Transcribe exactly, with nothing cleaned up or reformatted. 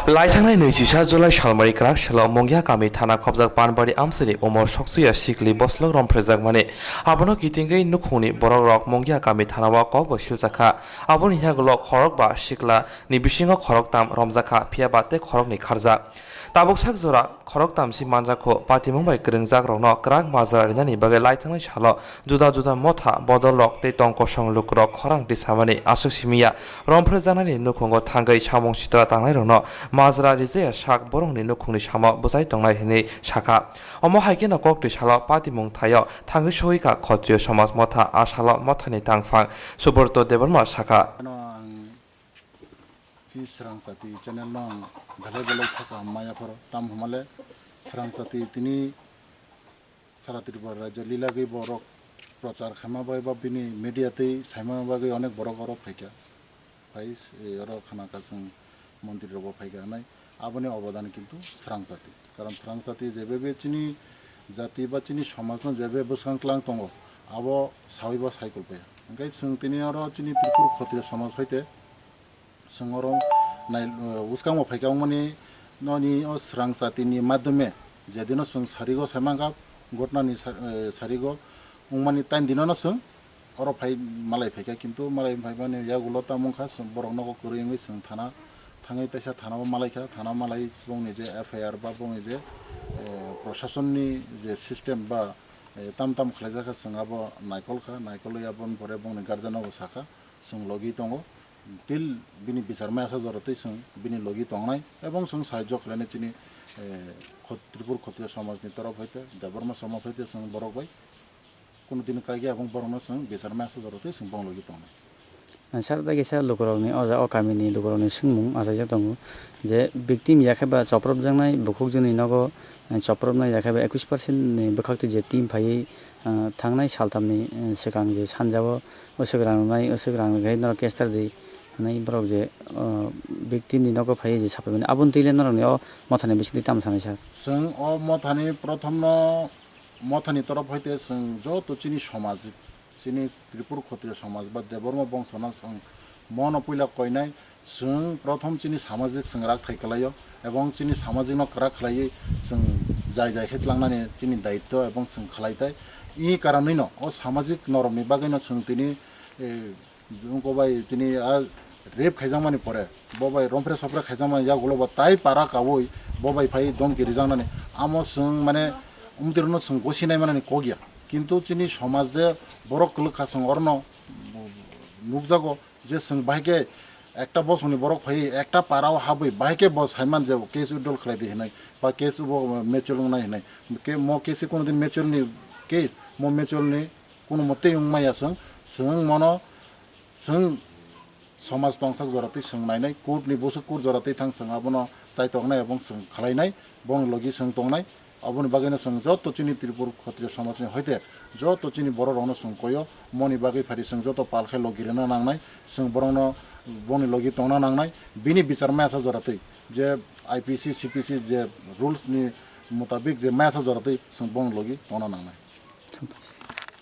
Laithangnai naichisa July salmari kwrak salo Mungya kami thana khobjak Panbari amchaini umor soksuya sikli bwslok romphrejakmani. Abono kitingwi nukhungni borokrok Mungya kami thanao kokbo siljakha. Aboni yagulo khorokba sikla ni bisingo khoroktam romjakha, phiyaba tei khoroknwi kharjak. Tabuk sak jora khoroktam si manjakho, patimung bai kwrwngjakrokno kwrak majra rinani bagwi laithangnai salo juda juda motha bodolrok tei tong kosong lukurok khorang tisamani aswk simiya romphrejaknani nukhungo thangwi samung sitra tangnairokno majra rijaya sak borokni nukhungni samo bwchai tongnai hwnwi sakha. Omo hai kheno koktwi salo patimung thaio thangwi sohikha Khotriyo Somaj Motha, a salo mothani tangphang Subrata Debbarma sakha. Ano ang i Srang Chati channel no ang belai belai kha kaham maya phoro. Tam hwnmale Srang Chati tini sara Tripura rajyo lilagwi borok prochar khaima bai ba bini media tei saima bagwi onek borok oro phaikha. Phai, eh, oro khana kasung montri rok bo phaikha nai. Aboni obodan kintu Srang Chati. Karon Srang Chati jebe be chini jati ba chini somaj no jebe bwskang tlang tongo, abo sawi ba saikul paya. Hingke chwng tini oro chini Tripur Khotriyo somaj hoite chwng oro nai, eh, bwskango phaikha wngmani noni o Srang Chati ni madhyome jedino chwng sarigo saimangkha ghotna ni sa-, eh, sarigo wngmani tain dinono chwng oro phai malai phaikha, kintu malai phaimani yagulo tamo wngkha, chwng borok nogo kwrwi wngwi chwng thana thangwi teisa thanao malaikha, thanao malai bongni je F I R ba bongni je, eh, proshasonni je system ba, eh, tam tam khlaijakha, chwng abo naikolkha, naikolwi aboni pore bongni guardian nogo sakha, chwng logi tongo, till bini bichar maya sa jora twi chwng bini logi tongnai, ebong chwng sahajyo khlainai chini, eh, khot-, Tripur Khotriyo somajni torof hoite, Debbarma somaj hoite chwng borok bai. Kunu dino kaiga abong borokno chwng bichar maya sa jora twi chwng bong logi tongnai. Sir, tei kisa lukurokni o ja-, o kamini lukurokni swngmung achaijak tongo je victim yakhe ba chopropjaknai bukhukjwkni nogo, eh, chopropnai yakhe ba ekwis percent ni bwkhaktwi je team phaiwi, eh, thangnai saltamni, eh, swkang je sanjao uswk rang rwnai, uswk rang rwkhe norok case study hwnwi borok je, oh, victim ni nogo phaiwi je sapaimani, aboni twi le norokni o mothani bisingtwi tamo sanai, sir? Chwng o mothani prothomno mothani torof hoite chwng joto chini somaj, chini Tripur Khotriyo somaj ba Debbarma bongsono chwng mono puila koinai, chwng prothom chini samajik chwng rakthai kwlaio, ebong chini samajikno kwrak khlaiwi chwng jai jai khe tlangnani chini daitto ebong chwng khlai tai. I karonwino o samajik norokni bagwino chwng tini, eh, Wngkok bai tini a rape khaijakmani pore, bo bai romphre sopre khaijakmani yagulo bo tai para kaui bo bai phai domki rijaknani. Amo chwng mane umtirno chwng gosi nai manani kok ya. Kintu chini somaj je borok kwlwk kha chwng orono nukjago je chwng bahai khe ekta bosongni borok phai ekta para o habwi bahai khe bo saiman je case withdraw khlai di hinwi ba case bo mature wngnai hinwi. Ke-, mo case kono din mature ni case, mo mature ni kono motei wngmaya chwng, chwng mono Chwng somaj tongthok jora twi chwng nainai, court ni bwswk court jora twi thang chwng abono chaitoknai ebong chwng khlainai, bongni logi chwng tongnai. Aboni bagwino chwng joto chini Tripur Khotriyo somajni hoite joto chini borok rokno chwng koyo, moni bagwi phari chwng joto pal khe logi rwna nangnai, chwng borokno bongni logi tongna nangnai, bini bichar maya sa jora twi je I P C, C P C je rules ni mutabik je maya sa jora twi chwng bongni logi tongna nangnai.